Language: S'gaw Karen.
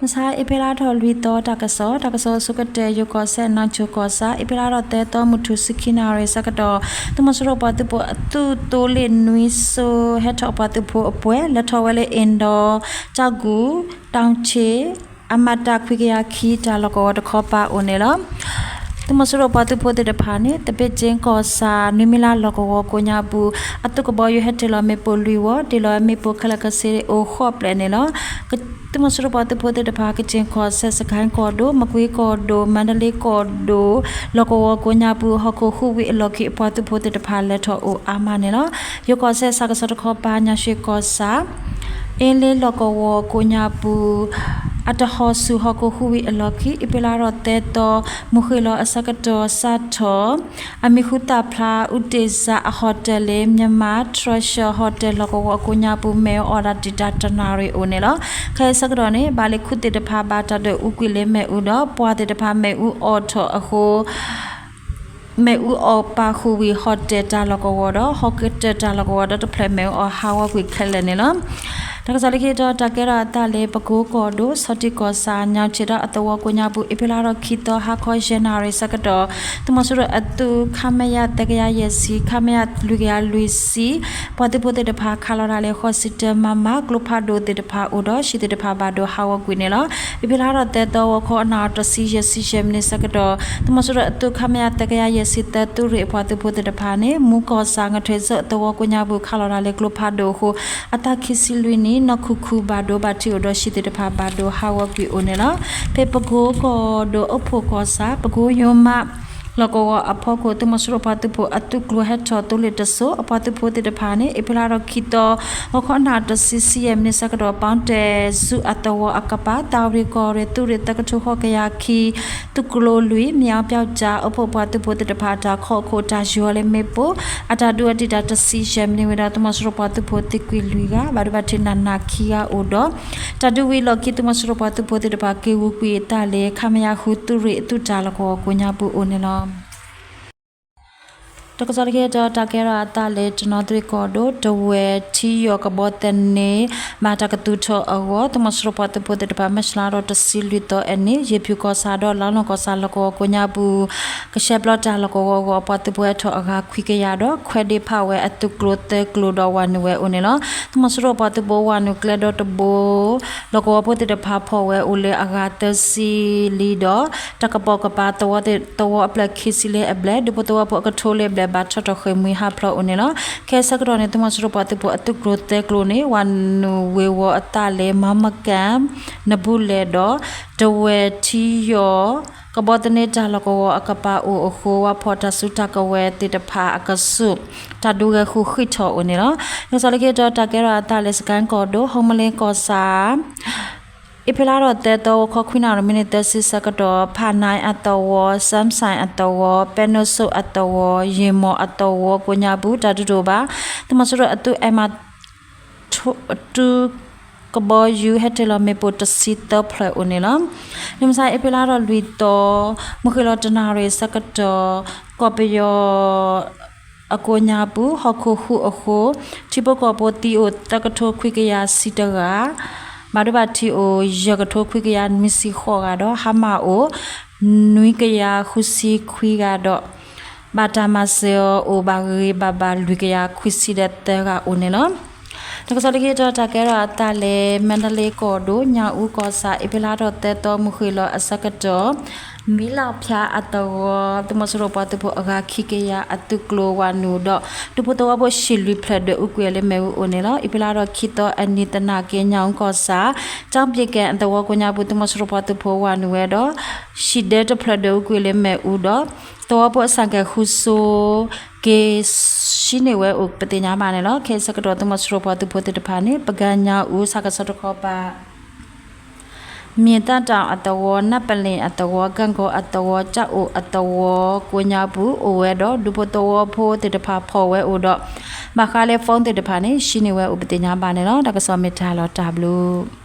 မုၢ်ဆါအ့ဖြ့လါထီၣ်လွံၢ်သီတၢ်ကစီၣ်, တၢ်ကစီၣ်အဆိကတၢၢ် ယိၤကီၢ်စဲၣ် နီၢ်ကၠိၣ်ကီၢ်ဆၣ် အ့ဖြ့လါထီၣ်သၢသီ မုၢ်ထူၣ်ဆံခံနၣ်ရံၣ်ဆၢကတီၢ် သုးမီၤစိရိၤပှၤသုးဖိအသုးသိလ့ၣ်နွံစိဟဲထီၣ်ပှၤသုးဖိအပှဲၤ လဲၤထီၣ်ဝဲလၢအ့ၣ်ဒီး ကၠီၣ်ကူၣ် တီၣ်ဆ့ အမတၢ်ခွံကယၤခံတၢ်လီၢ်ကဝီၤတခီပၤအိၣ်န့ၣ်လီၤ. သုးမီၤစိရိၤပှၤသုးဖိသ့ၣ်တဖၣ်န့ၣ် သဘ့ၣ်ကၠ့ကီၢ်ဆၣ် နွံမံလါလီၢ်ကဝီၤကိးညါပူၤ အသုးကဘီယူၤဟဲတ့ၢ်လီၤမ့ၣ်ပိၢ်လွံၢ်ဝီ တ့ၢ်လီၤမ့ၣ်ပိၢ်ခဲလၢာ်ခဲဆ့အိၣ်ဃိးဖျၢၣ်န့ၣ်လီၤ. သုးမီၤစိရိၤပှၤသုးဖိသ့ၣ်တဖၣ် ကခ့ၣ်ကီၢ်စဲၣ် စကဲကီၢ်ဒိၣ် မကွ့ကီၢ်ဒိၣ် မါဒလ့ကီၢ်ဒိၣ် လီၢ်ကဝီၤကိးညါပူၤ ဟီၣ်ခိၣ်ဃုဝံၤအလီၢ်ခံ အပှၤသုးဖိသ့ၣ်တဖၣ်လဲၤထီၣ်အိၣ်အါမးန့ၣ်လီၤ. ယိၤကီၢ်စဲၣ်ဆၣ်ကဆီတခီပၤ ညၣ်ရွှ့ၣ်ကီၢ်ဆၣ် အ့လ့လီၢ်ကဝီၤကိးညါပူၤ အတဟီၣ်ဆူၣ်ဟီၣ်ခိၣ်ဃုဝံၤအလီၢ်ခံ အ့ဖြ့လါထီၣ်သၢသီ မုၢ်ဃ့ၢ်လီၤအဆၢကတီၢ်စးထီၣ် အမံၤဟူသၣ်ဖျါ အူတ့ၢ်စၢ်အဟီၣ်တၢၣ်လၢ Myanmar Treasure Hotel လီၢ်ကဝီၤအကိးညါပူၤ မ့ၣ်အူအီၣ်တၢ်တံာ်တာ်တနၣ်ရံၣ်အိၣ်န့ၣ်လီၤ. ခဲအံၤဆၢကတီၢ်န့ၣ် ဘၣ်လ့ၣ်ခူသ့ၣ်တဖၣ်ဘၣ်တၢ်ဒွဲၣ်အူကွံာ်လၢမ့ၣ်အူဒီး ပှၤသ့ၣ်တဖၣ်မ့ၣ်အူအီၣ်ထီၣ်အဃိ မ့ၣ်အူအီၣ်ပာ်ဃုာ်ဝံၤ ဟီၣ်တၢၣ်တၢ်လီၢ်ကဝီၤဒီး ဟီၣ်ကတၢၣ်တၢ်လီၢ်ကဝီၤဒီးတဖျၢၣ်မ့ၣ်အူအီၣ်ဟးဂီၤကွံာ်ခဲလၢာ်န့ၣ်လီၤ. တၢ်ကစီၣ်လၢခံတီၤ တၢ်ကဲထီၣ်အသးလၢ ပကိကီၢ်ဒိၣ် ဆီၣ်တံၢ်ကီၢ်ဆၣ် ညၣ်ဆ့ၣ်ဒီးအသဝီကိးညါပူၤ အ့ဖြ့လါထီၣ်ခံသီ ဟါခီယဲၢ်နၣ်ရံၣ်ဆၢကတီၢ် သုးမီၤစိရိၤအသုး ခမရ သၢကယၤယဲၢ်ဆံ ခမရ လွံၢ်ကယၤလွံၢ်ဆံ ပှၤသုးဖိသ့ၣ်တဖၣ် ခးလီၤတၢ်လၢ ဃိးဆံတၢ မမ ကျိဖးဒိၣ်သ့ၣ်တဖၣ်အိၣ်ဒီး ဟံၣ်သ့ၣ်တဖၣ်ဘၣ်ဒိဟးဂီၤကွံာ်န့ၣ်လီၤ. အ့ဖြ့လါထီၣ်သၢသီ ဂီၤခီအနၣ်ရံၣ်တဆံ ယဲၢ်ဆံယဲၢ်မံးနံးဆၢကတီၢ် သုးမီၤစိရိၤအသုး ခမရ သၢကယၤယဲၢ်ဆံသၢ သုးရ့ၣ်အပှၤသုးဖိသ့ၣ်တဖၣ်န့ၣ် မူကီၢ်ဆၣ် ငထွ့ၣ်စၢၣ်အသဝီကိးညါပူၤ ခးလီၤတၢ်လၢကျိဖးဒိၣ်အဃိ အသးခံဆံလွံၢ်နံၣ် နီၢ်ခူၣ်ခူၣ်ဘၣ်ဒိဘၣ်ထံးအိၣ်ဒီး ဟံၣ်သ့ၣ်တဖၣ်ဘၣ်ဒိဟးဂီၤကွံာ်အိၣ်န့ၣ်လီၤ. ဖဲပကိကီၢ်ဒိၣ် အိၣ်ဖှိၣ်ကီၢ်ဆၣ် ပကိယိမး လီၢ်ကဝီၤအဖီခိၣ် သုးမီၤစိရိၤပှၤသုးဖိအသုးကျိၤဟဲထီၣ်သိလ့ၣ်တစိၢ် အပှၤသုးဖိသ့ၣ်တဖၣ်န့ၣ် အ့ဖြ့လါထီၣ်ခံသီ ဂီၤခီအနၣ်ရံၣ်တဆံ ယဲၢ်မံးနံးဆၢကတီၢ် ပီတဲၣ်စူၣ်အသဝီအကပၤ သးရ့ၣ်ကီၢ်ရ့ၣ် သုးရ့ၣ်သၢကထိဃိးကယၤခံ သုးကျိၤလွံၢ် မၠၣ်ပၠီၣ်ကၠၣ် အိၣ်ဖှိၣ်ပှၤသုးဖိသ့ၣ်တဖၣ်အတၢ်ခီၣ်ခိၣ်တၢ်ယီၤလၢမ့ၣ်ပိၢ် အတၢ်ဒုးအတံာ်တာ်တဆံယဲၢ်မံးနံးဝံၤဒီး သုးမီၤစိရိၤပှၤသုးဖိသံကွံာ်လွံၢ်ဂၤ ဘၣ်ဒိဘၣ်ထံးနးနးခံဂၤအိၣ်ဒီး တၢ်ဒုးဝံၤအလီၢ်ခံ သုးမီၤစိရိၤပှၤသုးဖိသ့ၣ်တဖၣ် က့ၤဂုာ်ကွံာ်အသးလၢ ခမရ ဃု သုးရ့ၣ်အသုးတၢ်လီၢ်ကဝီၤကိးညါပူၤအိၣ်န့ၣ်လီၤ. တၢ်ကစီၣ်လၢခံတီၤ တၢ်ကဲထီၣ်အသးလၢ တနီသရံၣ်ကီၢ်ဒိၣ် တဝဲၢ်ထံယီၤကဘီသန့ ဘၣ်တၢ်ကသူၣ်ထီၣ်အဂီၢ် သုးမီၤစိရိၤပှၤသုးဖိသ့ၣ်တဖၣ် မၢၡးလါဒီးတဆံလွံၢ်သီအနံၤ ယ့ၣ်ဖၠူၣ်ကီၢ်ဆၣ်ဒီး လါလူၢ်ကီၢ်ဆၣ်လီၢ်ကဝီၤကိးညါပူၤ ကဆှဲပျီတၢ်လီၢ်ကဝီၤအဂီၢ် ပှၤသုးဖိဟဲထီၣ်အဂၤခွံကယၤဒီး ခွဲးဒ့ဖးဝဲအသုးကျိၤသၢကျိၤဒီးဝၤနုာ်ဝဲအိၣ်န့ၣ်လီၤ. သုးမီၤစိရိၤပှၤသုးဖိဝၤနုာ်ကျဲဒီတဘိ လီၢ်ကဝီၤဖိသ့ၣ်တဖၣ်ဖီၣ်ဝဲအိၣ်လၢအဂၤသၢဆံလံဒီး တၢ်ကပိာ်ကပၤသဝီသ့ၣ် သဝီအဖျၢၣ်ခံဆံလၢအဘျဲၣ် ဒူဖိသဝီဖိအကထိလၢအဘျဲၣ် ဘၣ်ထီၣ်ထီၣ်ဃ့ၢ်မှံဟးဖျိးအိၣ်န့ၣ်လီၤ. ခဲအံၤဆၢကတီၢ်န့ၣ် သုးမီၤစိရိၤပှၤသုးဖိအသုးကျိၤသၢကျိၤန့ၣ် ဝၤနုာ်ဝ့ၤဝီၤအသးလၢ မၤမကၣ် နဘူးလဲၣ်ဒီး တဝဲၢ်ထံယီၤ ကဘီသန့တၢ်လီၢ်ကဝီၤအကပၤအိၣ်အဃိ ဝၤဖီၣ်တၢ်စုတၢ်ကဝဲၤသ့ၣ်တဖၣ်အကဆူး တၢ်ဒုးဂဲၤဃုာ်ဃံးထီၣ်အိၣ်န့ၣ်လီၤ. တၢ်ကစီၣ်လၢခံတီၤ တၢ်ကဲထီၣ်အသးလၢ စကဲကီၢ်ဒိၣ် ဟုမ္မလင်းကီၢ်ဆၣ် အ့ဖြ့လါထီၣ်သၢသီ ဂီၤခီခွံနၣ်ရံၣ်မံးနံးသၢဆံဆၢကတီၢ် ဖးနၢၣ်အသဝီ စၢၣ်စဲၣ်အသဝီ ပဲနိစိၣ်အသဝီ ယ့ၣ်မီၣ်အသဝီကိးညါပူၤ တၢ်ဒုးတအိၣ်ဘၣ်. သုးမီၤစိရိၤအသုး အဲမ ထူ သုးကဘီယူၤဟဲတ့ၢ်လီၤမ့ၣ်ပိၢ်တဆံသၢဖျၢၣ်အိၣ်န့ၣ်လီၤ. မုၢ်မဆါအ့ဖြ့လါထီၣ်လွံၢ်သီ မုၢ်ဃ့ၢ်လီၤတနၣ်ရံၣ်ဆၢကတီၢ် ကီၢ်ပယီၤ အကိးညါပူၤ ဟီၣ်ခိၣ်ဃုအဃိ ထံဖိကီၢ်ဖိသံအိၣ်သၢကထိခွံကယၤဆံတဂၤ ဘၣ်ဒိဘၣ်ထံးအိၣ်ယဲၢ်ကထိခွံကယၤနွံဆံဃိးဂၤဒီး ဟါမၢ်အိၣ် နွံကယၤဃုဆံခွံဂၤဒီး ဘၣ်တၢ်မၤစၢၤအီၤအိၣ်ဘၣ်ဂ့ၤဂ့ၤဘၣ်ဘၣ်လွံၢ်ကယၤခွံဆံဒီးသၢဂၤအိၣ်န့ၣ်လီၤ. တၢ်ကစီၣ်လၢခံတီၤ တၢ်ကဲထီၣ်အသးလၢ မါဒလ့ကီၢ်ဒိၣ် ညၣ်အူကီၢ်ဆၣ် အ့ဖြ့လါထီၣ်သၢသီ မုၢ်ဃ့ၢ်လီၤအဆၢကတီၢ် မံလၣ်ဖၠါအသဝီ သုးမီၤစိရိၤပှၤသုးဖိအဂၤခံကယၤအသုးကျိၤဝၤနုာ်ဒီး ဒူဖိသဝီဖိဟံၣ်လွံၢ်ဖျၢၣ်ဒွဲၣ်အူကွံာ်လၢမ့ၣ်အူအိၣ်န့ၣ်လီၤ. အ့ဖြ့လါထီၣ်ခံသီအနံၤသနာ်က့ ညၣ်အူကီၢ်ဆၣ် တၢ်ပံၣ်ကဲၣ်အသဝီကိးညါပူၤ သုးမီၤစိရိၤပှၤသုးဖိဝၤနုာ်ဝဲဒီး ဟံၣ်ဒဲတဖျၢၣ်ဒွဲၣ်အူကွံာ်လၢမ့ၣ်အူဒီး သဝီဖိအဆၣ်ကဲၣ်ဃုစိ က့ၤဆှံန့ၢ်ဝဲအိၣ်ပသ့ၣ်ညါဘၣ်န့ၣ်လီၤ. ခဲအံၤဆၢကတီၢ် သုးမီၤစိရိၤပှၤသုးဖိသ့ၣ်တဖၣ်န့ၣ် ပကညၣ်အူ ဆၣ်ကဆီတခီပၤ မ့ၢ်သၣ်တၣ်အသဝီ နၢ်ပလ့ၣ်အသဝီ ကၣ်ကီအသဝီ ကၠၣ်အိၣ်အသဝီကိးညါပူၤအိၣ်ဝဲဒီး ဒူဖိသဝီဖိသ့ၣ်တဖၣ်ဖီၣ်ဝဲအိၣ်ဒီး ဘၣ်ဃးလၢ phone သ့ၣ်တဖၣ်န့ၣ် ဆှံန့ၢ်ဝဲအိၣ်ပသ့ၣ်ညါဘၣ်န့ၣ်လီၤ. တၢ်ကစီၣ်မ့ၢ်တၢ်လီၤတၢ်ဘျုး